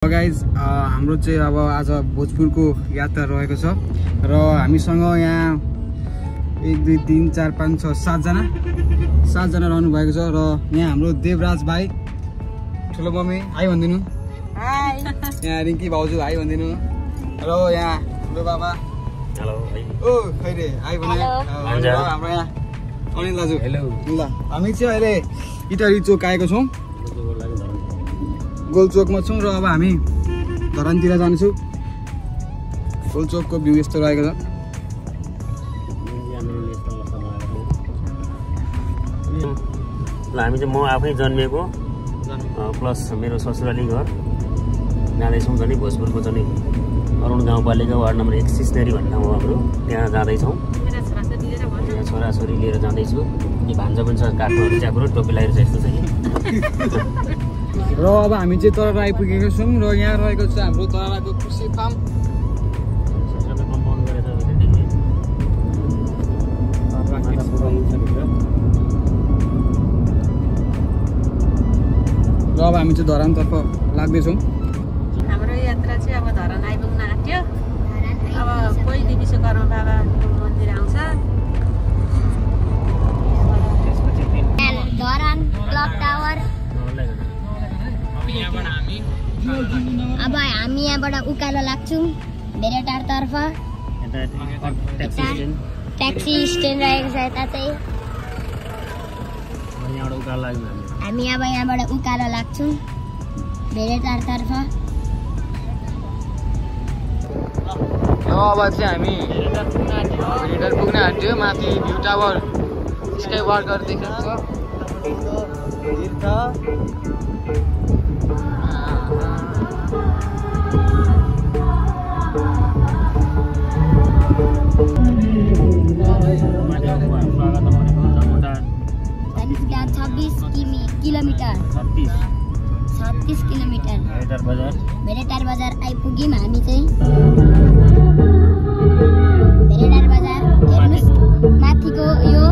Guys हाम्रो चाहिँ अब आज भोजपुरको यात्रा रहेको छ र हामीसँग यहाँ 1 2 3 4 5 6 7 जना रहनु भएको छ र यहाँ हाम्रो देवराज भाइ ठुलो मम्मी हाई भन्दिनु हाई यहाँ रिङ्की भाउजू हाई भन्दिनु र यहाँ ठुलो बाबा हेलो ओ खैरे हाई भने हाम्रो यहाँ अनिल दाजु हेलो ल हामी चाहिँ अहिले इटारी चोक आएको छौं गोलचोकमा छौं र अब हामी धरानतिर जान्छौं गोलचोकको भ्यू यस्तो रहेको छ ल हामी चाहिँ म आफै जन्मेको प्लस मेरो ससुराली घर जाँदैछौँ झन् भोजपुरको चाहिँ अरुण गाउँपालिका वार्ड नम्बर 1 सिस्नेरी भन्ने ठाउँ हो हाम्रो त्यहाँ जाँदैछौँ यहाँ छोराछोरी लिएर जाँदैछु यो भान्जा पनि छ काठमा च्याम्रो टोपी लगाएर चाहिँ यस्तो छ र अब हामी चाहिँ तरारा आइपुगेको छौँ र यहाँ रहेको छ हाम्रो तराराको कृषि फार्म र अब हामी चाहिँ धरानतर्फ लाग्दैछौँ हाम्रो यात्रा चाहिँ अब धरान आइपुग्न आँट्यो अब पहिलो विश्वकर्मा बाबाको मन्दिर आउँछ धरान क्लक टावर अब हामी यहाँबाट उकालो लाग्छौँ भेरेटारतर्फ ट्याक्सी स्ट्यान्ड रहेको छ यता चाहिँ हामी अब यहाँबाट उकालो लाग्छौँ भेरेटारतर्फ अब चाहिँ हामी भेरेटार पुग्न आँट्यो माथि भ्यू टावर स्काई वाकर देखेको छ किलोमिटर 36 किलोमिटर भेरेटार बजार आइपुग्यौँ हामी चाहिँ भेरेटार बजार हेर्नुस् माथिको यो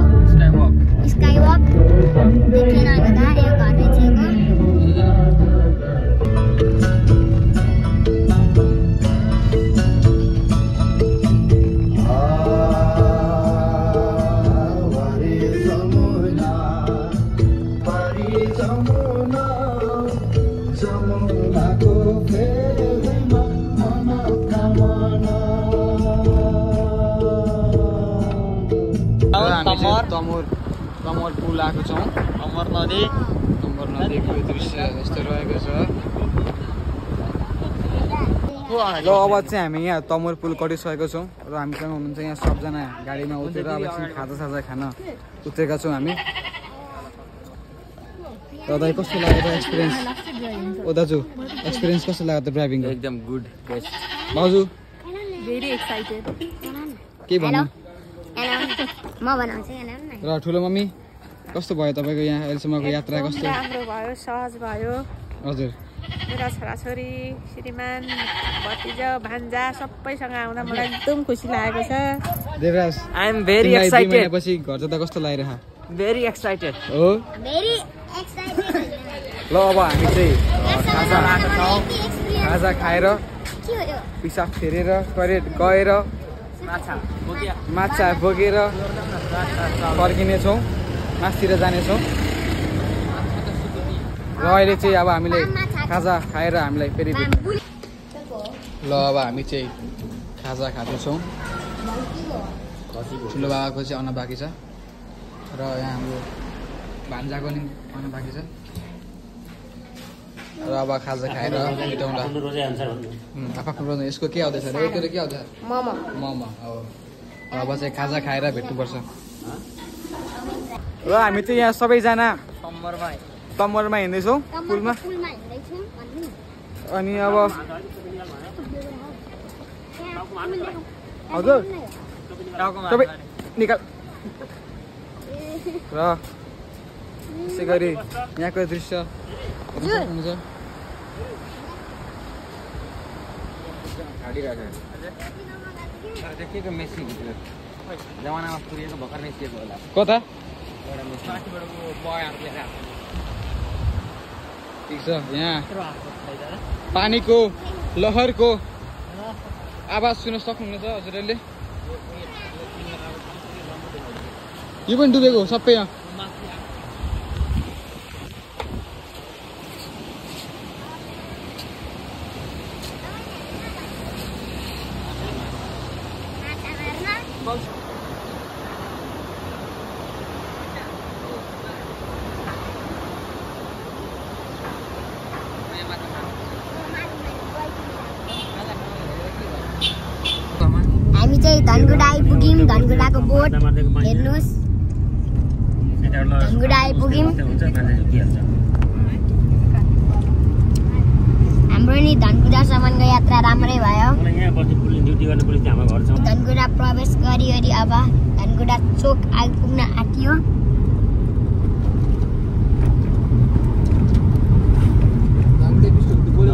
स्काई वक देखेर हुँदा यो घर रहेछको तमोर पुल आएको छौँ तमोर नदीको दृश्य यस्तो रहेको छ ल अब चाहिँ हामी यहाँ तमोर पुल कटिसकेको छौँ र हामीसँग हुनुहुन्छ यहाँ सबजना गाडीमा उत्रेर अब एकछिन खाजा खान उत्रेका छौँ हामी दाइ कस्तो लाग्यो एक्सपिरियन्स ओ दाजु एक्सपिरियन्स कस्तो लाग्यो त ड्राइभिङको एकदम गुड भाउजू भेरी एक्साइटेड के भन्नु म बनाउँछु र ठुलो मम्मी कस्तो भयो तपाईँको यहाँ अहिलेसम्मको यात्रा कस्तो राम्रो भयो सहज भयो हजुर मेरा छोराछोरी श्रीमान भतिजा भान्जा सबैसँग आउँदा मलाई एकदम खुसी लागेको छ Devraj I am very excited पछि घर जाँदा कस्तो लागिरह भेरी एक्साइटेड हो भेरी एक्साइटेड ल अब हामी चाहिँ खाजा खाएर पिसाब फेरेर टोइलेट गएर माछा बोकेर फर्किनेछौँ मासतिर जानेछौँ र अहिले चाहिँ अब हामीले खाजा खाएर हामीलाई फेरि ल अब हामी चाहिँ खाजा खाँदैछौँ ठुलो बाबाको चाहिँ अन्न बाँकी छ र यहाँ हाम्रो भान्जाको नि अन्न बाँकी छ र अब खाजा खाएर मिटाउँदा आफ्नो यसको के आउँदैछ र यतिको के आउँदैछ मोमो हो अब चाहिँ खाजा खाएर भेट्नुपर्छ र हामी चाहिँ यहाँ सबैजना तमोरमा हिँड्दैछौँ पुलमा अनि अब हजुर तपाईँ निकाल र यसै गरी यहाँको दृश्य हुन्छ जमानामा पुगेको भर्खर निस्किएको होला। कता? ठिक छ। यहाँ पानीको लहरको आवाज सुन्न सक्नुहुनेछ हजुरहरूले। यो पनि डुबेको सबै यहाँ। हामी चाहिँ धनकुटा आइपुग्यौँ। धनकुटाको बोट हेर्नुहोस्। धनकुटा आइपुग्यौँ। हाम्रो नि धनकुटासम्मको यात्रा राम्रै भयो। धनकुटा प्रवेश गरी अब धनकुटा चोक आइपुग्न आँट्यो।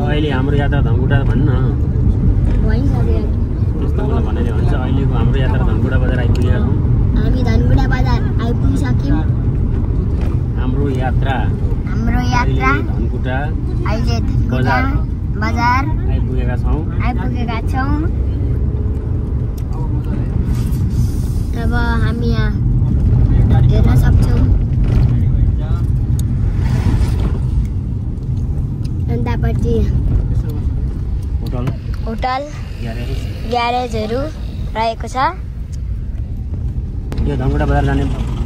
अहिले हाम्रो यात्रा धनकुटा भन्न भनेर भन्छ। अहिलेको हाम्रो यात्रा धनकुटा बजार आइपुगेका छौँ। हामी धनकुटा बजार आइपुगिसक्यौँ। हाम्रो यात्रा धनकुटा अहिले बजार आइपुगेका छौँ। अब हामी यहाँ हेर्न सक्छौँ। अन्तापट्टि होटल ग्यारेजहरू रहेको छ। यो धनकुटा बजार जाने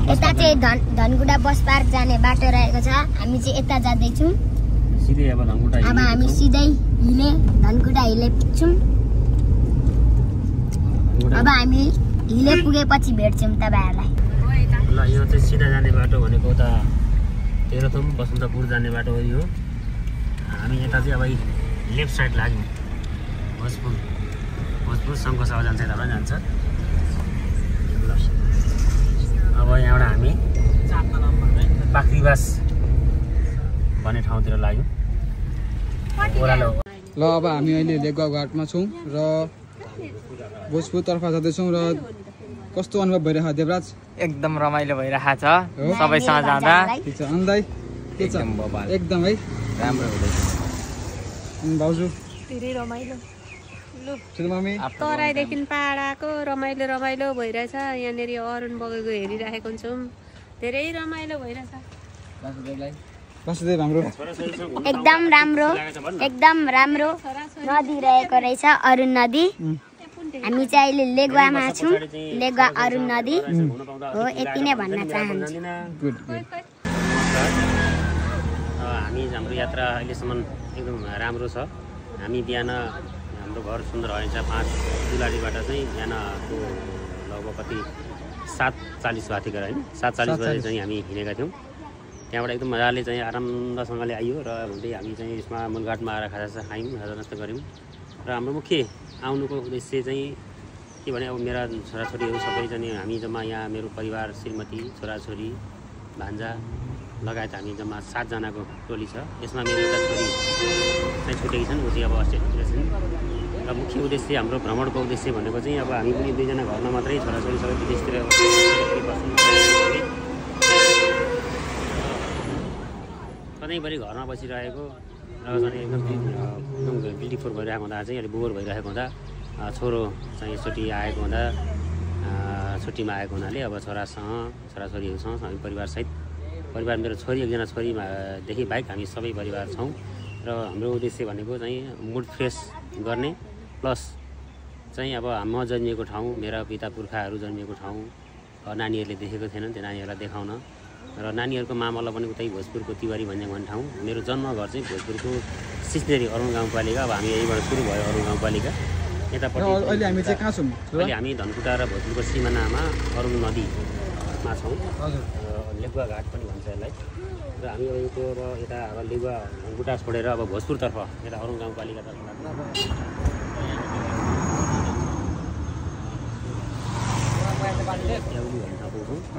यता चाहिँ धनकुटा बस पार्क जाने बाटो रहेको छ। हामी चाहिँ यता जाँदैछौँ। सिधै अब धनकुटा अब हामी सिधै धनकुटा हिले पुग्छौँ। अब हामी हिले पुगेपछि भेट्छौँ तपाईँहरूलाई। ल यो चाहिँ सिधा जाने बाटो भनेको उता तेह्रथुम बसन्तपुर जाने बाटो हो यो। हामी यता चाहिँ अब लेफ्ट साइड लाग्यौँ। भोजपुर शङ्खसभा जान्छ, यताबाट जान्छ। अब यहाँबाट हामी पाखरीबास भन्ने ठाउँतिर लाग्यौँ। ओह्रालो ल अब हामी अहिले लेगुवा घाटमा छौँ र भोजपुरतर्फ जाँदैछौँ। र कस्तो अनुभव भइरहेको देवराज? एकदम रमाइलो भइरहेको छ सबैसँग जाँदा। ठिक छ। अन्दाइ के छ? एकदम है राम्रो हुँदैछ। भाउजू धेरै रमाइलो। लु मम्मी तराईदेखि पाहाडको रमाइलो भइरहेछ। यहाँनिर अरुण बगेको हेरिरहेको हुन्छौँ। धेरै रमाइलो भइरहेछ। वासुदेव हाम्रो एकदम राम्रो नदी रहेको रहेछ, अरुण नदी। हामी चाहिँ अहिले लेगुवामा छौँ। लेगुवा अरुण नदी हो, यति नै भन्न चाहन्छु। हाम्रो यात्रा अहिलेसम्म एकदम राम्रो छ। हामी बिहान हाम्रो घर सुन्दर भएछ 5 जुलाडीबाट चाहिँ बिहानको लगभग कति 7:40 भएको थियो होइन 7:40 बजे चाहिँ हामी हिँडेका थियौँ। त्यहाँबाट एकदम मजाले चाहिँ आरामसँगले आइयो र हुँदै हामी चाहिँ यसमा मूलघाटमा आएर खाजा खायौँ, खाजानास्ता गऱ्यौँ। र हाम्रो मुख्य आउनुको उद्देश्य चाहिँ के भने अब मेरा छोराछोरीहरू सबैजना हामी जम्मा यहाँ मेरो परिवार श्रीमती छोराछोरी भान्जा लगायत हामी जम्मा 7 जनाको टोली छ। यसमा मेरो एउटा छोरी चाहिँ छुटेकी छन्, ऊ चाहिँ अब अस्ट्रेलियातिर छन्। र मुख्य उद्देश्य हाम्रो भ्रमणको उद्देश्य भनेको चाहिँ अब हामी पनि 2 जना घरमा मात्रै छोराछोरी सबै विदेशतिर सधैँभरि घरमा बसिरहेको र चाहिँ एकदम ब्युटिफुल भइरहेको हुँदा चाहिँ अहिले बोर भइरहेको हुँदा छोरो चाहिँ एकचोटि आएको हुँदा छुट्टीमा आएको हुनाले अब छोराछोरीहरूसँग हामी परिवार मेरो छोरी एकजना छोरीदेखि बाहेक हामी सबै परिवार छौँ। र हाम्रो उद्देश्य भनेको चाहिँ मुड फ्रेस गर्ने प्लस चाहिँ अब म जन्मिएको ठाउँ, मेरा पिता पुर्खाहरू जन्मिएको ठाउँ नानीहरूले देखेको थिएनन्, त्यो नानीहरूलाई देखाउन। र नानीहरूको मामला पनि उतै भोजपुरको तिवारी भन्ने ठाउँ। मेरो जन्मघर चाहिँ भोजपुरको सिस्नेरी अरुण गाउँपालिका। अब हामी यहीँबाट सुरु भयो अरुण गाउँपालिका। यतापट्टि अहिले हामी चाहिँ कहाँ छौँ? अहिले हामी धनकुटा र भोजपुरको सिमानामा अरुण नदीमा छौँ। लेगुवा घाट पनि भन्छ यसलाई। र हामी अहिलेको अब यता अब लेगुवा धनकुटा छोडेर अब भोजपुरतर्फ यता अरुण गाउँपालिकातर्फ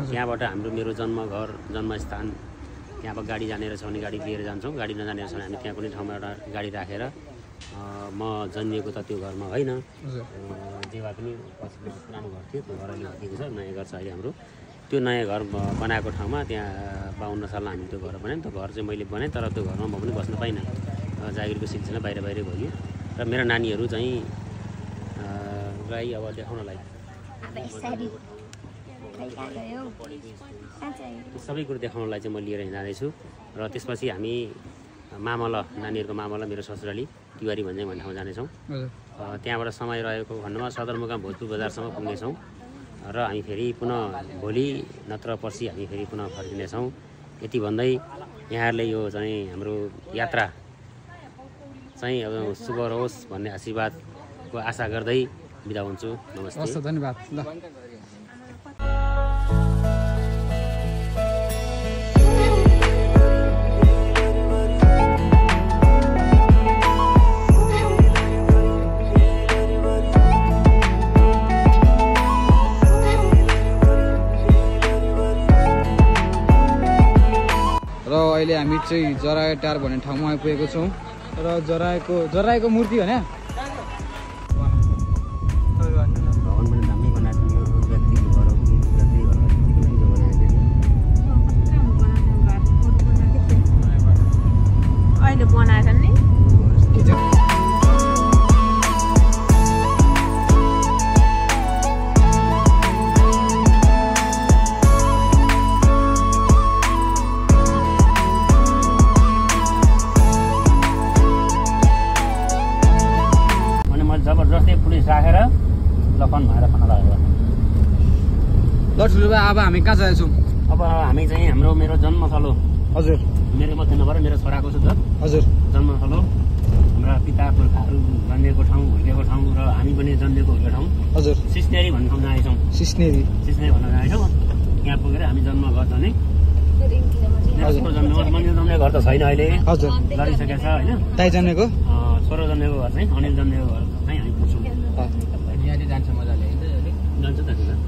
त्यहाँबाट हाम्रो मेरो जन्मस्थान त्यहाँ अब गाडी जाने रहेछ भने गाडी लिएर जान्छौँ, गाडी नजाने रहेछ भने हामी त्यहाँ कुनै ठाउँमा एउटा गाडी राखेर म जन्मिएको त त्यो घरमा होइन, जेवा पनि पछि पुरानो घर थियो, त्यो घर अहिले हटिएको छ, नयाँ घर छ अहिले हाम्रो। त्यो नयाँ घर बनाएको ठाउँमा त्यहाँ 52 सालमा हामी त्यो घर बनायौँ। त्यो घर चाहिँ मैले बनाएँ, तर त्यो घरमा म पनि बस्न पाइनँ। जागिरको सिलसिला बाहिर भयो र मेरो नानीहरू चाहिँ गाई अब देखाउनलाई सबै कुरो देखाउनलाई चाहिँ म लिएर जाँदैछु। र त्यसपछि हामी मामल नानीहरूको मामल मेरो ससुराली तिवारी भन्ने ठाउँ जानेछौँ। त्यहाँबाट समय रहेको खण्डमा सदरमुकाम भोजपुर बजारसम्म पुग्नेछौँ र हामी फेरि पुनः भोलि नत्र पर्सि हामी फेरि पुनः फर्किनेछौँ। यति भन्दै यहाँहरूले यो चाहिँ हाम्रो यात्रा चाहिँ अब शुभ रहोस् भन्ने आशीर्वादको आशा गर्दै बिदा हुन्छु। नमस्ते, धन्यवाद। ल र अहिले हामी चाहिँ जराए टार भन्ने ठाउँमा आइपुगेको छौँ र जराएको मूर्ति होइन अहिले बनाएर नि जबरजस्तै पुलिस राखेर लफन भएर खाना लाग्यो। ल ठुलो भाइ, अब हामी कहाँ जाँदैछौँ? अब हामी चाहिँ मेरो जन्मथलो, हजुर मेरो मात्रै नभएर मेरो छोराको छ हजुर जन्मथलो, हाम्रा पिता पुर्खाहरू जन्मेको ठाउँ, हुर्केको ठाउँ र हामी पनि जन्मेको हुर्केको ठाउँ हजुर सिस्नेरी भन्ने ठाउँ जाँदैछौँ। सिस्नेरी भन्न जाँदैछौँ। यहाँ पुगेर हामी जन्म घर जाने जन्मेको घर त छैन अहिले, हजुर लडिसकेको छ होइन। दाइ जन्मेको छोरो जन्मेको घर चाहिँ अनिल जन्मेको घर चाहिँ हामी पुग्छौँ। जान्छ मजाले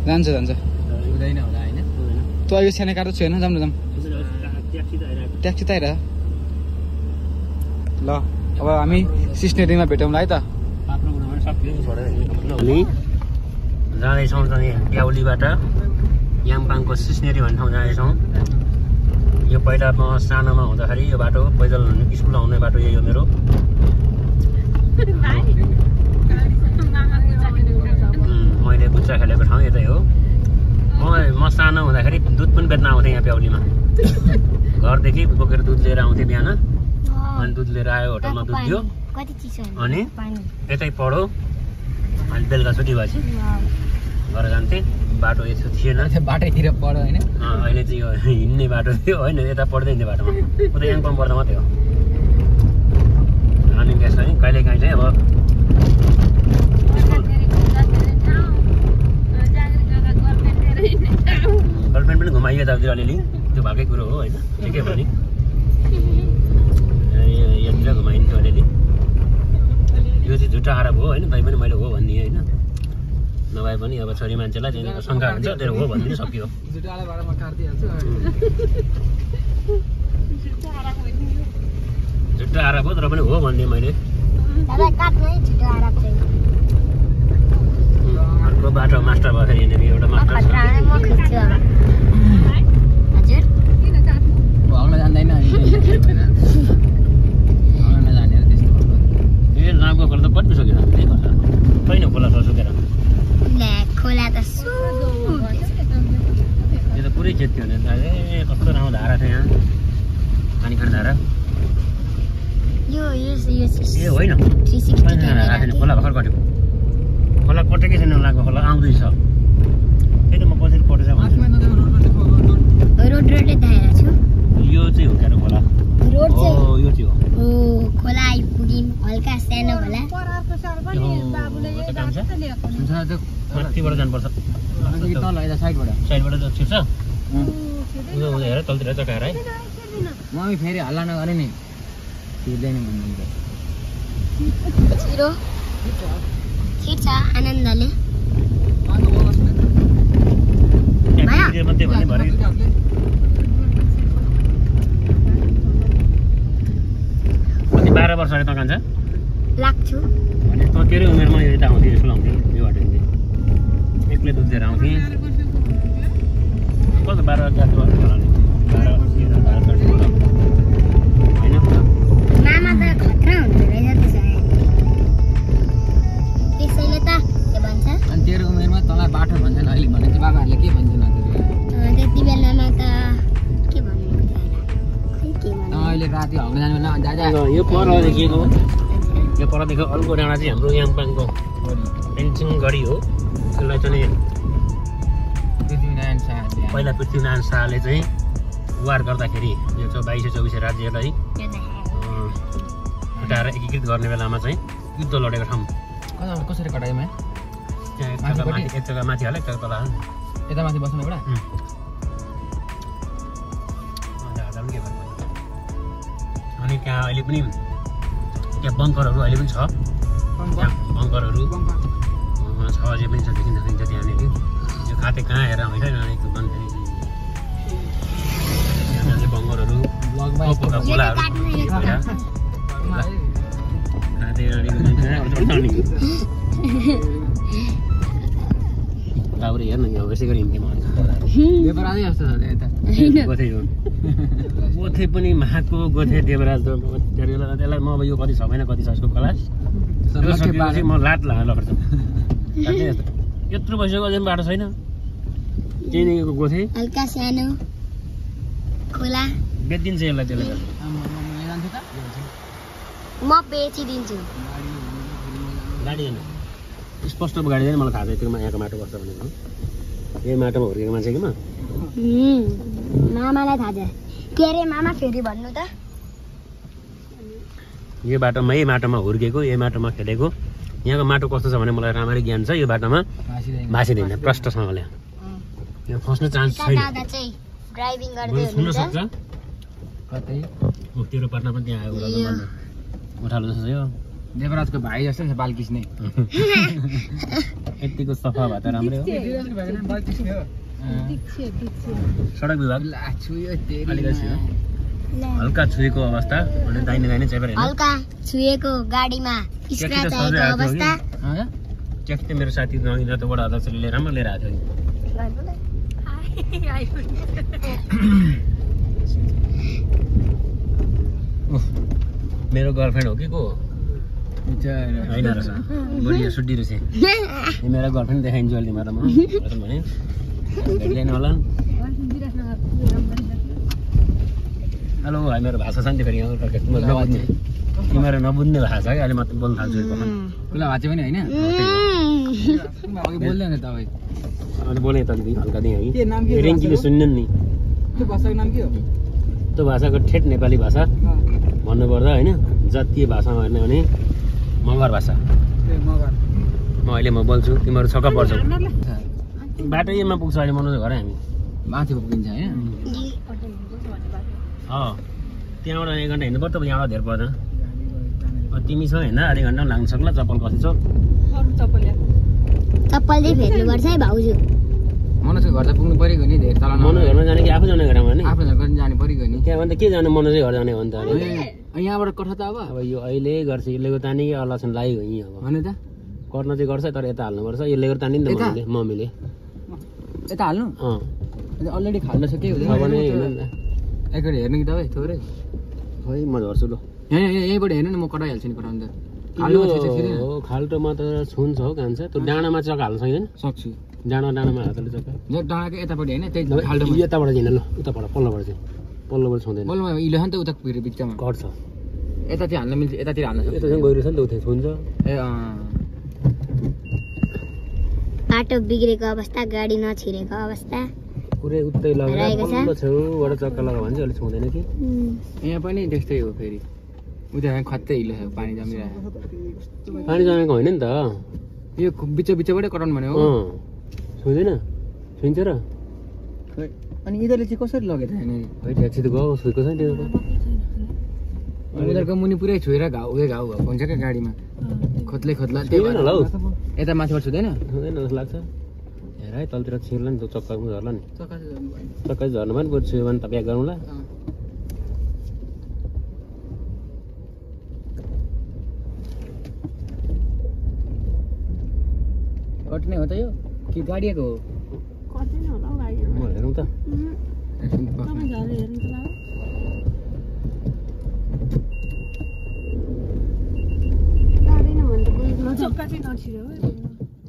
जान्छ जान्छ हुँदैन होला होइन। तँ अहिले सानो कार त छैन, जाउँ न ट्याक्सी त आइरह। ल अब हामी सिस्नेरीमा भेटौँला है त। हामी जाँदैछौँ चाहिँ प्याउलीबाट यामपाङको सिस्नेरी भन्ने ठाउँ जाँदैछौँ। यो पहिला म सानोमा हुँदाखेरि यो बाटो पैदल स्कुल आउने बाटो यही हो मेरो। मैले बुच्चा खेलेको ठाउँ यतै हो। म सानो हुँदाखेरि दुध पनि बेच्न आउँथेँ यहाँ प्याउलीमा। घरदेखि बोकेर दुध लिएर आउँथेँ बिहान, अनि दुध लिएर आयो, होटलमा दुध दियो, अनि यतै पढो, अनि बेलुका छुट्टी भएपछि घर जान्थेँ। बाटो यस्तो थिएन, बाटैतिर पढ्यो होइन। अहिले चाहिँ यो हिँड्ने बाटो थियो होइन, यता पढ्दै हिँड्ने बाटोमा उता याङपाङ पर्दा मात्रै हो। अनि त्यसरी कहिलेकाहीँ चाहिँ अब गर्लफ्रेन्ड पनि घुमाइयो यतातिर अलिअलि, त्यो भएकै कुरो हो होइन, ठिकै भयो नि। यतातिर घुमाइन्थ्यो अलिअलि। यो चाहिँ झुट्टा आरोप हो होइन, तै पनि मैले हो भनिदिएँ होइन। नभए पनि अब छोरी मान्छेलाई चाहिँ शङ्का हुन्छ, तेरो हो भनिदिनु सक्यो। झुट्टा आरोप हो, तर पनि हो भनिदिएँ मैले। अर्को बाटो मास्टर भएर यहाँनिर एउटा मास्टर जान्दैन ए लामको खोला त पट्टिसक्यो त्यही गर्छ छैन खोला ससुकेर खोला त यो त पुरै खेत थियो भने ए कस्तो राम्रो धारा छ यहाँ, पानी खाने धारा। यो ए होइन खोला भर्खर कट्यो, खोला कटेकै छैन, लाग्यो खोला आउँदैछ। त्यही त म कसरी कटेछ भन्छु। रोड देखाएको छु। यो चाहिँ हो क्या खोला, रोड चाहिँ हो यो चाहिँ हो। खोला आइपुग्यौँ, हल्का सानो खोला। माथिबाट जानुपर्छ, साइडबाट छिर्छ हेर तलतिर चकाएर है। मम्मी फेरि हल्ला नगरे नि, छिर्दैन भन्नुहुन्छ। छिर्छ आनन्दले। मात्रै भने भरे कति 12 वर्ष अरे त कान्छ लाग्छु भने त तेरै उमेरमा यता आउँथेँ, स्कुल आउँथेँ, यो बाटो हिँड्थेँ, एक्लै दुध लिएर आउँथेँ। कस्तो 12 जाति होला नि 12 होइन मामा त खतरा हुँदो रहेछ त्यसैले त के भन्छ अनि तेरो उमेरमा तँलाई बाटो भन्छन् अहिले भने चाहिँ बाबाहरूले के भन्छन् त्यति बेलामा त के भन्नु अहिले राति हल्का जानु बेला जाजा यो परदेखिको यो परदेखि अर्को डाँडा चाहिँ हाम्रो याङपाङको पेन्सिङ गढी हो त्यसलाई चाहिँ पृथ्वीनारायण शाह पहिला पृथ्वीनारायण शाहले चाहिँ वार गर्दाखेरि यो 2224 राज्यलाई हटाएर एकीकृत गर्ने बेलामा चाहिँ युद्ध लडेको ठाउँ कसरी कटाइमा त्यहाँ एक जग्गा माथि हाल्यो एक जग्गा तल हाल्यो यता माथि बस्नु एउटा अनि त्यहाँ अहिले पनि त्यहाँ बङ्करहरू अहिले पनि छ बङ्करहरू छ अझै पनि छ देखिन्छ त्यहाँनिर त्यो खाते कहाँ हेरेर आउँछ एक बङ्करहरू गाउरे हेर्नु यहाँ यसै गरी हिँड्ने देवराजै जस्तो छ यता गोथे हो गोथे पनि महाको गोथे देवराज त्यसलाई म अब यो कति छ महिना कति छ यसको क्लास सकेपछि म लात लगाएर यत्रो भइसक्यो अझै बाटो छैन त्यही नै गोथे हल्का सानो खोला बेचिदिन्छ यसलाई त्यसले म बेचिदिन्छु गाडी होइन स्पष्ट गाडी चाहिँ मलाई थाहा छ यतिकोमा यहाँको माटो कस्तो भनेको यही माटोमा हुर्केको मान्छे कि म मामालाई थाहा छ के अरे मामा फेरि भन्नु त यो बाटोमा यही माटोमा हुर्केको यही माटोमा खेलेको यहाँको माटो कस्तो छ भने मलाई राम्ररी ज्ञान छ यो बाटोमा भाँसिँदैन प्रष्टसँगले यहाँ फस्ने चान्स छैन दादा चाहिँ ड्राइभिङ गर्दै हुन सक्छ कतै तेरो पार्टमा पनि त्यहाँ आयो उठालो जस्तो यो देवराजको भाइ जस्तो छ बालकिस नै यतिको सफा भए त राम्रै हो सडक विभाग हल्का छुएको अवस्था अनि दाहिने दाहिने चाहिँ हल्का छुएको गाडीमा स्क्रैच आएको अवस्था चेक त मेरो साथी रतबाट अध्यक्षले लिएर राम्रो लिएर आएको थियो मेरो गर्लफ्रेन्ड हो कि को होइन रहेछ बढी सुड्डी रहेछ मेरो गर्लफ्रेन्ड देखाइन्छु अहिले तिमीलाई म भने भेट्दैन होला हेलो भाइ मेरो भाषा छ नि त फेरि तिमीहरू नबुझ्ने भाषा है अहिले मात्र बोल्न थाल्छु खुला भाषा पनि होइन अघि बोल्दैन तपाईँ अनि बोलेँ त हल्का दिएँ है रिङ्कीले सुन्दैन नि त्यो भाषाको नाम के हो त्यो भाषाको ठेट नेपाली भाषा भन्नुपर्दा होइन जातीय भाषामा हेर्ने भने मगर भाषा म अहिले म बोल्छु तिमीहरू छक्क पर्छौ बाटो यहीमा पुग्छ अहिले मनोज घर हामी माथि पुगिन्छ होइन त्यहाँबाट 1 घन्टा हिँड्नु पर्छ यहाँबाट धेर पर्दैन तिमीसँग हिँड्दा आधी घन्टा पनि लाग्न सक्ला चप्पल कति छ चप्पल चाहिँ फेर्नुपर्छ है भाउजू मनोजको घर त पुग्नु परेको नि धेरै तल मनोज घरमा जाने कि आफू जाने घरमा नि आफ्नो घर जानु परेको नि त्यहाँ भन्दा के जाने मनोजै घर जाने हो नि त यहाँबाट कठा त अब यो अहिले गर्छ यसले तानी कि अलक्षण लाग्यो यहीँ अब भने त गर्न चाहिँ गर्छ तर यता हाल्नुपर्छ यसले गर्दा तानि नि त मम्मीले यता हाल्नु अलरेडी खाल्नु छ के भने एकचोटि हेर्नु कि तपाईँ थोरै खै म झर्छु ल यहीँबाट हेर्नु नि म कटाइहाल्छु नि कटाउनु त खाल्टोमा त छुन्छ हो कान्छ त्यो डाँडामा चक्का हाल्न सक्दैन सक्छु डाँडामा हातले चक्का डाँडाको यतापट्टि होइन त्यही खाल्टो यताबाट चाहिँ ल उताबाट पल्लोबाट चाहिँ पल्लोबाट छुँदैन पल्लोमा इलो छ नि त उता बिचमा घट्छ यतातिर हाल्न मिल्छ यतातिर हाल्न सक्छ यता चाहिँ गइरहेछ नि त उता छुन्छ ए बाटो बिग्रेको अवस्था गाडी नछिरेको अवस्था पुरै उतै लगाएर पल्लो छेउबाट चक्का लगायो भने चाहिँ अलिक छुँदैन कि यहाँ पनि त्यस्तै हो फेरि उता खत्तै हिलो छ पानी जमिरहेको पानी जमेको होइन नि त यो बिचबाटै कटाउनु भने हो छुँदैन छुइन्छ र अनि यिनीहरूले चाहिँ कसरी लगेको थिएन खै ट्याक्सी त गयो छुएको छ नि त्यो उनीहरूको मुनि पुरै छोएर घाउ भएको हुन्छ क्या गाडीमा खोत्लै खोत्ला त्यही भएर होला हौ यता माथिबाट छुँदैन छुँदैन जस्तो लाग्छ हेर है तलतिर छिर्ला नि त चक्का पनि झर्ला नि चक्का चाहिँ झर्नु भयो नि बरु छुयो भने त प्याक गरौँला कट्ने हो त यो कि गाडीको हो म हेरौँ त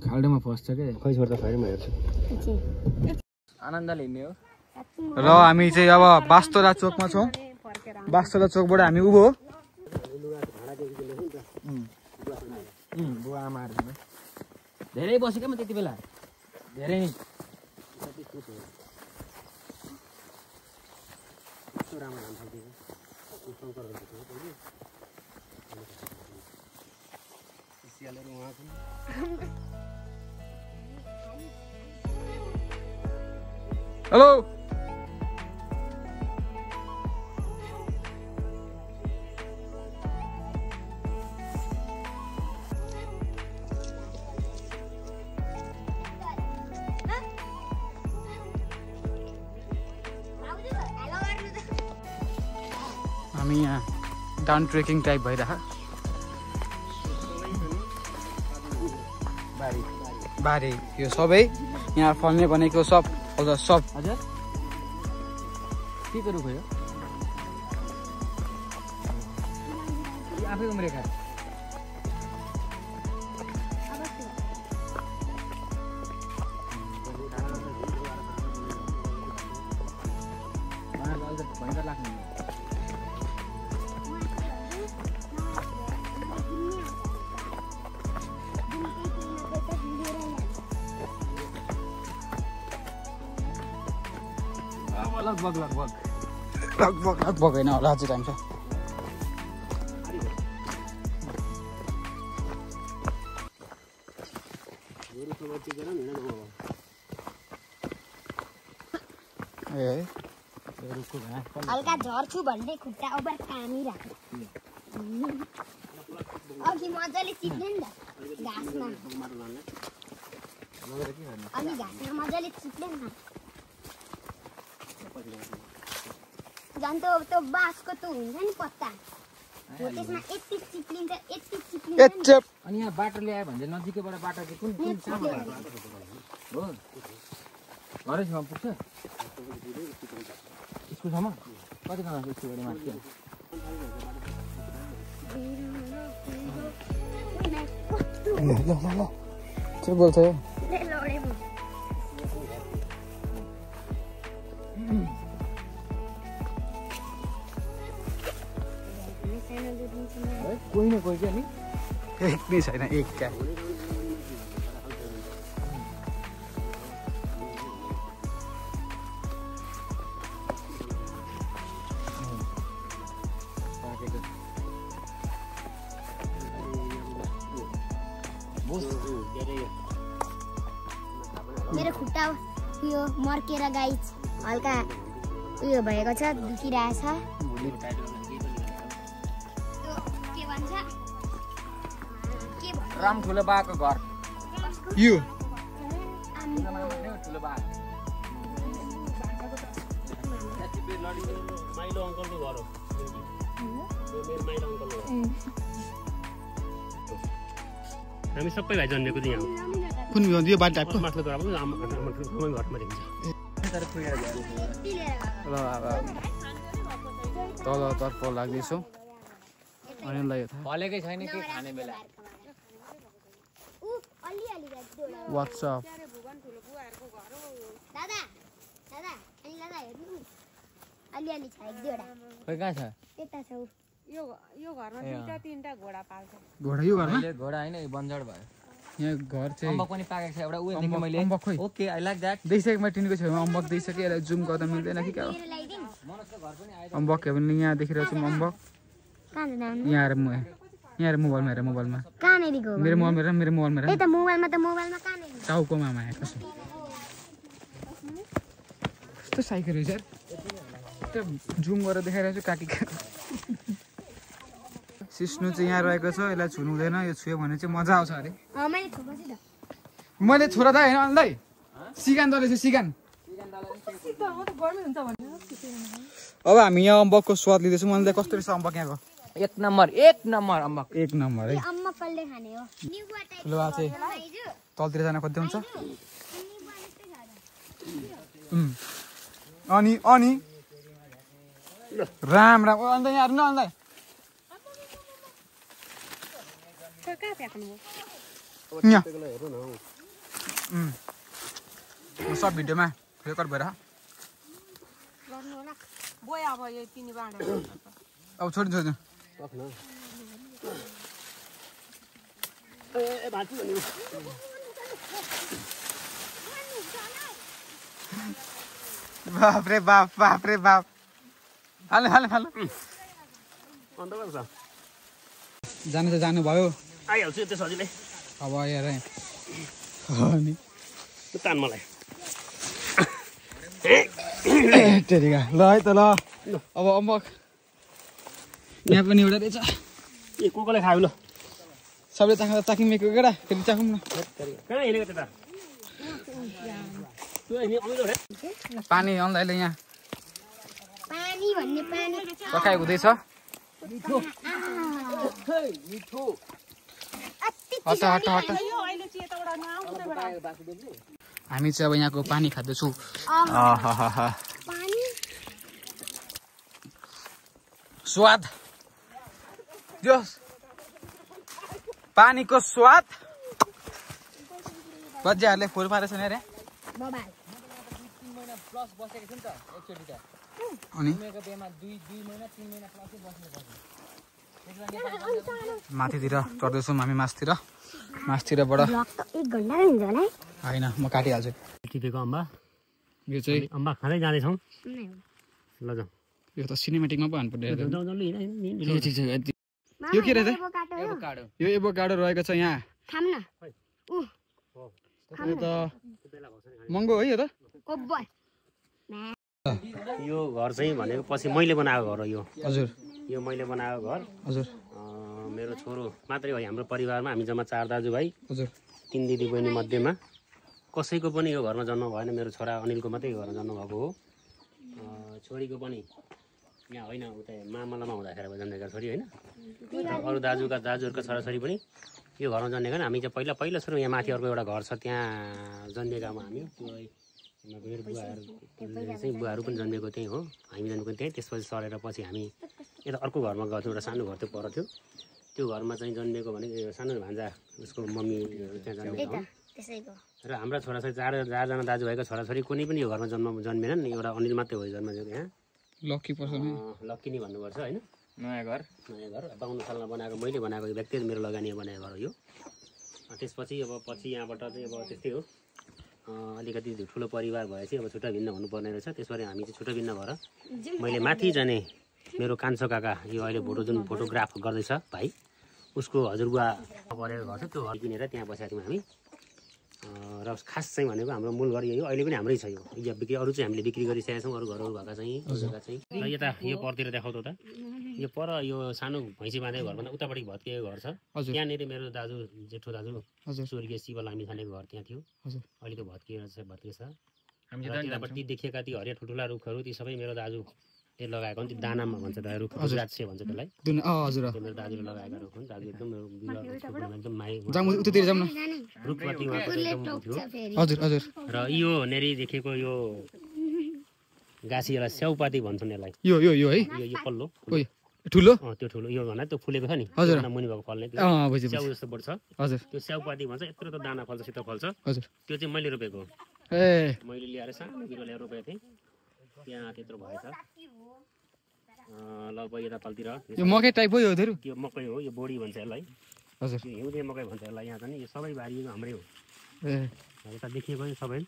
खाल्डोमा फस्छ के खै छोड्दा फाइडमा हेर्छु आनन्दले हिँड्ने हो र हामी चाहिँ अब बास्तोला चोकमा छौँ बास्तोला चोकबाट हामी उभो बुवा आमाहरू धेरै बसेँ क्या म त्यति बेला धेरै नै हेलो हामी यहाँ डाउन ट्रेकिङ टाइप भइरहेको बारी यो सबै यहाँ फल्ने भनेको सब सब हजुर के को रुख हो यो आफै उम्रेका भयङ्कर लाग्ने लगभग होइन होला अझै टाइम छ हल्का झर्छु भन्दै खुट्टा ओभर कामिरहेको अघि मजाले चिप्ले नि त घाँसमा अघि घाँसमा मजाले चिप्ले नि झन् त्यो बाँसको त्यो हुन्छ नि पत्ता हो त्यसमा यति चिप्लिन्छ अनि यहाँ बाटो ल्यायो भने चाहिँ नजिकैबाट बाटो चाहिँ कुन सानो हो घरैसम्म पुग्छ स्कुलसम्म कति कहाँ स्कुलबाट माथि के बोल्छ यो कोही न कोही क्या नि एक नै छैन एक क्या मेरो खुट्टा उयो मर्केर गाई हल्का उयो भएको छ दुखिरहेछ के भन्छ राम ठुलो बाको घर यो ठुलो बा माइलो अङ्कलको घर हो मेरो माइलो अङ्कलको घर हामी सबै भाइ जन्मेको चाहिँ यहाँ कुन यो बाटो टाइपको माथिल्लो घर घरमा देखिन्छ र अब तलतर्फ लाग्दैछौँ अनिललाई फलेकै छैन के खाने बेला वाट्सएप दादा दादा अनि दादा हेर्नु अलिअलि छ एक दुईवटा खोइ कहाँ छ त्यता छ यो घरमा दुईटा तीनटा घोडा पाल्छ घोडा यो घरमा घोडा होइन बन्जर भयो यहाँ घर चाहिँ अम्बक पनि पाकेको छ एउटा उयो देखेँ मैले अम्बक खोइ ओके आई लाइक द्याट देखिसकेको टिनको छेउमा अम्बक देखिसक्यो यसलाई जुम गर्दा मिल्दैन कि क्या हो अम्बक हेर्यो भने यहाँ देखिरहेको छौँ अम्बक यहाँ आएर यहाँ मोबाइलमा हेर मोबाइलमा कहाँनेरि गयो मेरो मोबाइलमा हेर त्यही त मोबाइलमा कहाँनेरि टाउकोमा आमा कसो कस्तो साइकल रहेछ यार त्यो जुम गरेर देखाइरहेको छु काकी सिस्नु चाहिँ यहाँ रहेको छ यसलाई छुनु हुँदैन यो छुयो भने चाहिँ मजा आउँछ अरे मैले छोरा त होइन अन्दै सिगान दलेछ सिगान अब हामी यहाँ अम्बकको स्वाद लिँदैछौँ अन्त कस्तो रहेछ अम्बक यहाँको एक नम्बर अम्बक एक नम्बर है अम्बकले खाने हो ठुलो बा चाहिँ तलतिर जान खोज्दै हुन्छ अनि अनि राम राम अन्त यहाँ हेर्नु अन्त यहाँ सब भिडियोमा रेकर्ड भएर अब छोड्नु छोड्नु बापरे बाप बापरे बाप हाल हाल हाल जानु त जानुभयो आइहाल्छु त्यो सजिलै अब हेर अनि तान मलाई टेरिका ल है त ल अब अम्बक यहाँ पनि एउटा रहेछ ए कोले खायो ल सबले चाखिमेको केटा फेरि चाखौँ न कहाँ हिँडेको त्यता पानी अन्दाले यहाँ पानी भन्ने पानी पकाइ हुँदैछ हट हट हट हामी चाहिँ अब यहाँको पानी खाँदैछौँ स्वाद यो पानीको स्वाद बच्चाहरूले फुल पारेछ नि अरे अनि माथितिर चढ्दैछौँ हामी मासतिरबाट होइन म काटिहाल्छु टिपेको अम्बा यो चाहिँ अम्बा खाँदै जाँदैछौँ ल जाउँ यो त सिनेमेटिकमा पो हान्नुपर्ने यो के रहेछ यो एभोकाडो रहेको छ यहाँ यो त महँगो है यो त यो घर चाहिँ भनेको पछि मैले बनाएको घर हो यो हजुर यो मैले बनाएको घर हजुर मेरो छोरो मात्रै हो हाम्रो परिवारमा हामी जम्मा 4 दाजुभाइ हजुर 3 दिदी बहिनी मध्येमा कसैको पनि यो घरमा जन्म भएन मेरो छोरा अनिलको मात्रै घरमा जन्म भएको हो छोरीको पनि यहाँ होइन उता मामलामा हुँदाखेरि जन्मेका छोरी होइन अरू दाजुहरूका छोराछोरी पनि यो घरमा जन्मेका हामी चाहिँ पहिला सुरु यहाँ माथि अर्को एउटा घर छ त्यहाँ जन्मेकामा हामी मेरो बुवाहरू पनि जन्मेको त्यहीँ हो हामी जन्मेको त्यहीँ त्यसपछि सरेर पछि हामी यता अर्को घरमा गएको थियौँ एउटा सानो घर त्यो पर थियो त्यो घरमा चाहिँ जन्मेको भनेको सानो भान्जा उसको मम्मी त्यहाँ जन्मेको हो र हाम्रा छोराछोरी 4जना दाजुभाइको छोराछोरी कुनै पनि यो घरमा जन्मेनन् एउटा अनिल मात्रै हो जन्मेको यहाँ लक्की नि भन्नुपर्छ होइन नयाँ घर 52 सालमा बनाएको मैले बनाएको व्यक्तिगत मेरो लगानी बनाएको घर हो यो त्यसपछि अब पछि यहाँबाट चाहिँ अब त्यस्तै हो अलिकति ठुलो परिवार भएपछि अब छुट्टा भिन्न हुनुपर्ने रहेछ त्यसरी हामी चाहिँ छुट्टा भिन्न भएर मैले माथि जाने मेरो कान्छो काका यो अहिले जुन फोटोग्राफ गर्दैछ भाइ उसको हजुरबुवा परेको घर छ त्यो घर किनेर त्यहाँ बसेका थियौँ हामी र खास चाहिँ भनेको हाम्रो मूल घर यही हो अहिले पनि हाम्रै छ यो बिक्री अरू चाहिँ हामीले बिक्री गरिसकेका छौँ अरू घरहरू भएका चाहिँ जग्गा चाहिँ र यता यो परतिर देखाउँदा त यो पर यो सानो भैँसी बाँधेको घरभन्दा उतापट्टि भत्किएको घर छ त्यहाँनिर मेरो दाजु जेठो दाजु स्वर्गीय शिव लामी खानेको घर त्यहाँ थियो अहिले त भत्किएछ त्यतापट्टि देखिएका ती हरिया ठुल्ठुला रुखहरू ती सबै मेरो दाजु लगाएको नि दानामा भन्छ रुख राजसे भन्छ त्यसलाई मेरो दाजुले लगाएका रुख हुन् दाजु एकदम रुखप्रति उहाँको एकदम थियो र यो नेरी देखेको यो गाँसीलाई स्याउपाती भन्छन् यसलाई यो पल्लो ठुलो त्यो ठुलो यो भन्दा त्यो फुलेको छ नि मुनि भएको फल्ने स्याउ जस्तो बढ्छ त्यो स्याउपाती भन्छ यत्रो त दाना फल्छ सितो फल्छ त्यो चाहिँ मैले रोपेको मैले ल्याएर सानो बिरुवा ल्याएर रोपेको थिएँ त्यहाँ त्यत्रो भएछ लगभग यता तलतिर यो मकै टाइप हो यो मकै हो यो बोडी भन्छ यसलाई हजुर हिउँदे मकै भन्छ यसलाई यहाँ चाहिँ यो सबै बारी हाम्रै हो यता देखिएको नि सबै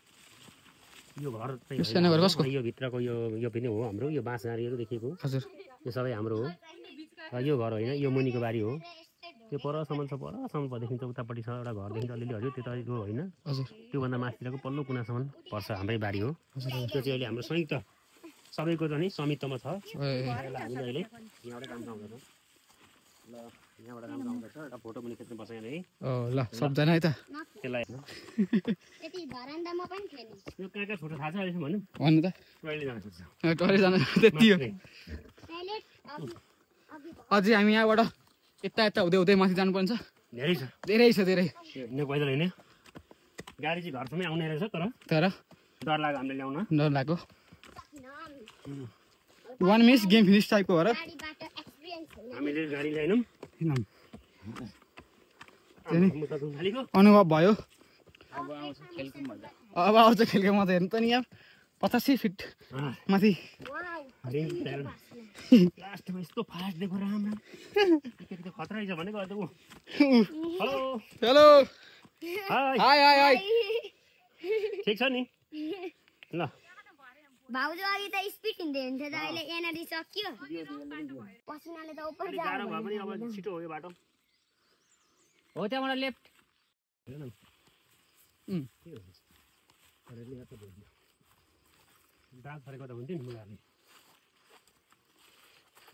यो घर चाहिँ यो भित्रको यो पनि हो हाम्रो यो बाँसगाडीहरू देखिएको हजुर यो सबै हाम्रो हो र यो घर होइन यो मुनिको बारी हो त्यो परसम्म देखिन्छ उतापट्टि छ एउटा घर देखिन्छ अलिअलि हरियो त्यो त यो होइन हजुर त्योभन्दा माथितिरको पल्लो कुनासम्म पर्छ हाम्रै बारी हो त्यो चाहिँ अहिले हाम्रो संयुक्त सबैको चाहिँ स्वामित्वमा छ हामीले अहिले यहाँबाट काम आउँदैछौँ ल यहाँबाट राम्रो आउँदैछ एउटा फोटो पनि खिच्नुपर्छ यहाँनिर ल सबजना है त त्यसलाई यो कहाँ कहाँ फोटो थाहा छ अहिलेसम्म भन्नु त टोइलेट जान त्यति हो अझै हामी यहाँबाट यता हुँदै माथि जानुपर्छ धेरै छ पैदल हिँड्ने गाडी चाहिँ घरसम्मै आउने रहेछ तर डर लाग्यो हामीले ल्याउन डर लाग्यो 1 मिस गेम फिनिस टाइपको हो र हामीले गाडी ल्याएनौँ अनुभव भयो अब आउँछ खेलको मजा हेर्नु त नि यार 85 फिट माथि लास्टमा यस्तो फास्ट देखो राम्रो खतरा रहेछ भनेको हेलो हेलो हाय हाय हाय हाय ठिक छ नि ल भाउजू अघि त स्पिड हिँड्दै हुन्थ्यो त अहिले एनर्जी सकियो पसिनाले त उपर गाह्रो भए पनि अब छिटो हो यो बाटो हो त्यहाँबाट लेफ्ट दाग फरेको त हुन्थ्यो नि मुलाले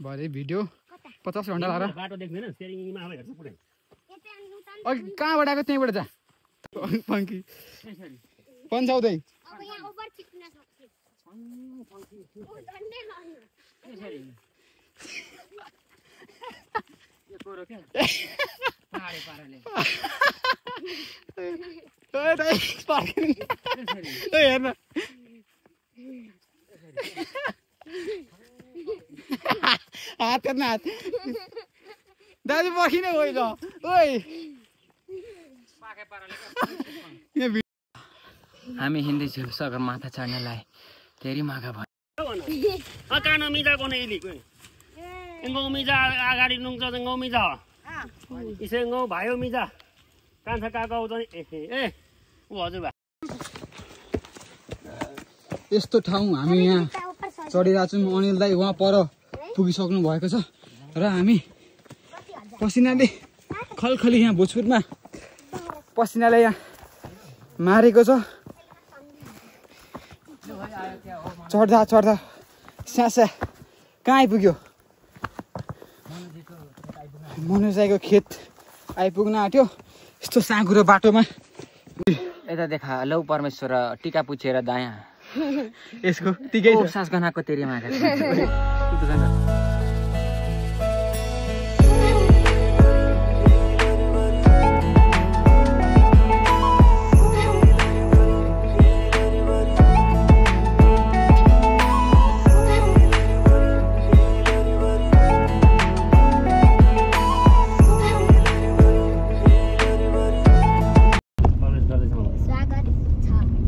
भरे भिडियो 50 घण्टा लाग्यो बाटो देख्दैन स्टेरिङमा अब हेर्छ पुरै अघि कहाँबाट आएको त्यहीँबाट जा फङ्की पन्साउँदै अब यहाँ ओभर छिट्न सक्छु यो कोरो के पाहाडे पाराले हेर्न हात हेर्न हात दाजु पखिने गइल ओइ हामी हिँड्दैछौँ सगरमाथा चढ्नलाई धेरै मागा भयो कानो मिजा कोने इली engau miza agari nung cho engau miza ise engau bhayo miza कान्छा काका आउँछ नि ए उ हजुर भा यस्तो ठाउँ हामी यहाँ चढिरहेको छौँ अनिल दाइ वहाँ पर पुगिसक्नु भएको छ र हामी पसिनाले खलखली यहाँ भोजपुरमा पसिनाले यहाँ मारेको छ चढ्दा चढ्दा स्यास्या कहाँ आइपुग्यो मनोजाईको खेत आइपुग्न आँट्यो यस्तो साँघुरो बाटोमा यता देखा लौ परमेश्वर टीका पुछेर दायाँ यसको तिकै सास गनाको तेरी मागा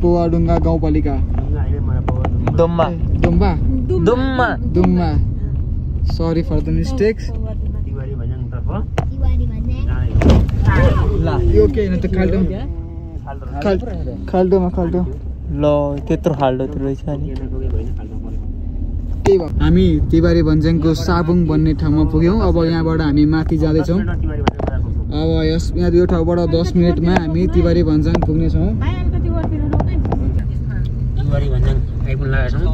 पोवाडुङ्गा गाउँपालिका दुम्बा दुम्बा दुम्मा दुम्मा सरी फर द मिस्टेक्स यो के हैन त खाल्डो खाल्डोमा खाल्डो ल त्यत्रो खाल्डो रहेछ नि त्यही भयो हामी तिबारी भन्ज्याङको साबुङ भन्ने ठाउँमा पुग्यौँ अब यहाँबाट हामी माथि जाँदैछौँ अब यहाँ यो ठाउँबाट 10 मिनेटमा हामी तिबारी भन्ज्याङ पुग्नेछौँ तिबारी भन्ज्याङ आइपुग्न लागेका छौँ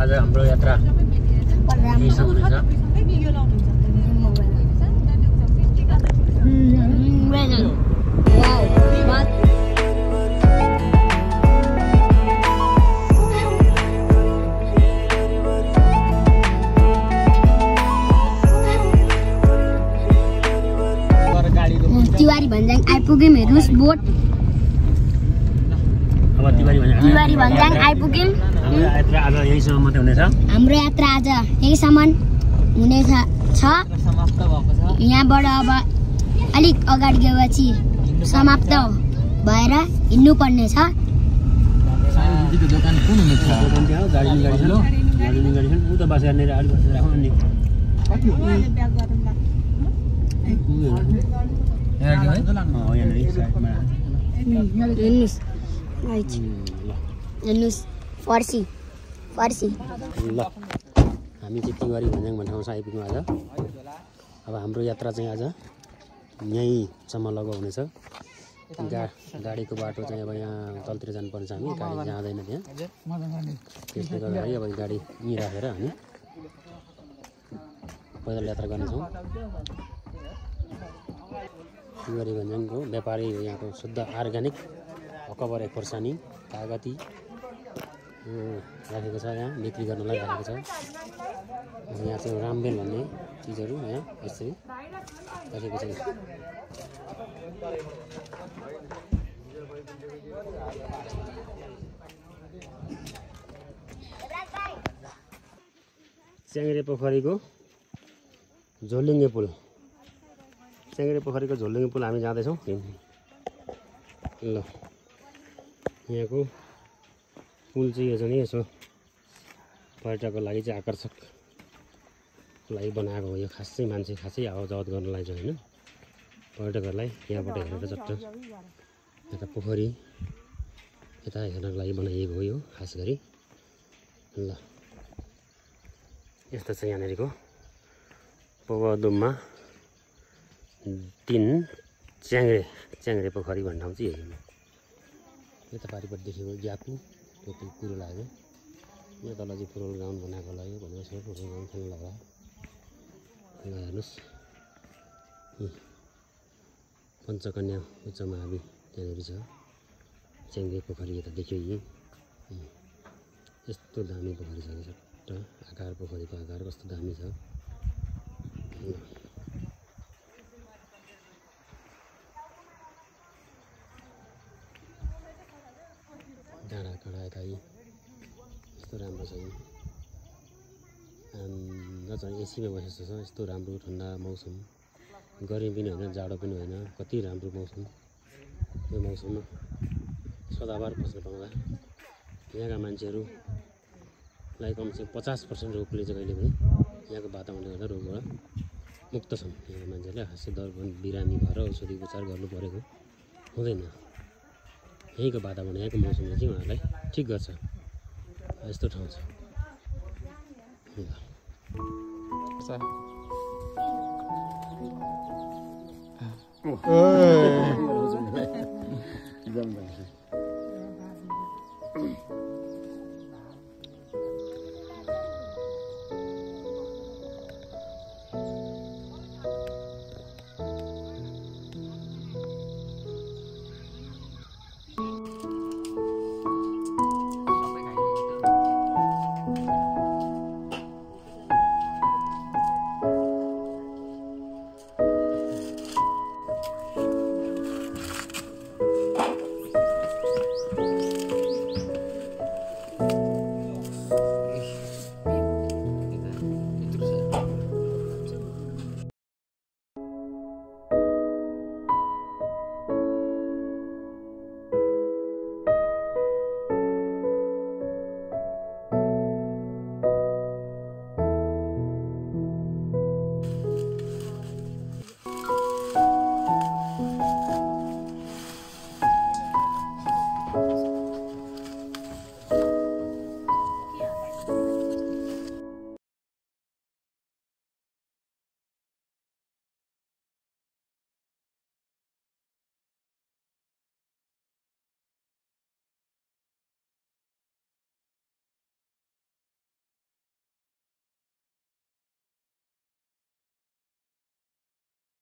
आज हाम्रो यात्रा यहीसम्म हुनेछ तिवारी भन्ज्याङ आइपुग्यौँ हेर्नुहोस् बोट अब तिबारी भन्ज्याङ आइपुग्यौँ हाम्रो यात्रा आज यहीसम्म मात्रै हुनेछ हाम्रो यात्रा आज यहीसम्म हुनेछ यहाँबाट अब अलिक अगाडि गएपछि समाप्त भएर हिँड्नु पर्ने छ दोकान कुन हुनेछ गाडी छ उ त बसेर नेर अलि बसेर राखौँ नि हेर्नुहोस् फर्सी ल हामी चाहिँ तिवारी भन्ज्याङ भन्ने ठाउँमा आइपुग्यौँ आज अब हाम्रो यात्रा चाहिँ आज यहीँसम्म लगभग हुनेछ गाडीको बाटो चाहिँ अब यहाँ तलतिर जानुपर्ने छ हामी गाडी जाँदैन त्यहाँ त्यसले गर्दाखेरि अब गाडी यहीँ राखेर हामी पैदल यात्रा गर्नेछौँ तिवारी भन्ज्याङको व्यापारी यहाँको शुद्ध अर्ग्यानिक अकबरे खोर्सानी कागती राखेको छ यहाँ बिक्री गर्नलाई राखेको छ यहाँ चाहिँ रामबेल भन्ने चिजहरू यहाँ यसरी राखेको छ च्याङ्रे पोखरीको झोलुङ्गे पुल हामी जाँदैछौँ। ल यहाँको पुल चाहिँ यो चाहिँ यसो पर्यटकको लागि चाहिँ आकर्षक लागि बनाएको हो। यो खास चाहिँ मान्छे खासै आवत जावत गर्नलाई चाहिँ होइन, पर्यटकहरूलाई यहाँबाट हेरेर चट्ट यता पोखरी यता हेर्नको लागि बनाइएको हो यो खास गरी। ल यस्तो छ यहाँनिरको पोगदुममा 3 च्याङ्रे पोखरी भन्ने ठाउँ चाहिँ यही हो। यता पारिपट्टि देखेको ग्यापु त्यो कुरो लाग्यो। यहाँ तल चाहिँ फुटबल ग्राउन्ड बनाएको लाग्यो भनेको छ, फुटबल ग्राउन्ड खेल्नु लाग्ला। ल हेर्नुहोस् पञ्चकन्या उच्च मावि त्यहाँनिर छ। च्याङ्रे पोखरी यता देखियो यी यस्तो दामी पोखरी छ कि सट्ट आकार, पोखरीको आकार कस्तो दामी छ। डाँडा काँडा यता यस्तो राम्रो छ। नचाहिँ एसीमा बसेको छ, यस्तो राम्रो ठन्डा मौसम, गर्मी पनि होइन जाडो पनि होइन, कति राम्रो मौसम। यो मौसममा सदाबार बस्न पाउँदा यहाँका मान्छेहरूलाई कमसेकम 50% रोगले चाहिँ कहिले पनि यहाँको वातावरणले गर्दा रोगबाट मुक्त छन्। यहाँका मान्छेहरूले खासै दरबन बिरामी भएर औषधि उपचार गर्नु परेको हुँदैन। यहीँको वातावरण यहाँको मौसमले चाहिँ उहाँहरूलाई ठिक गर्छ। यस्तो ठाउँ छ।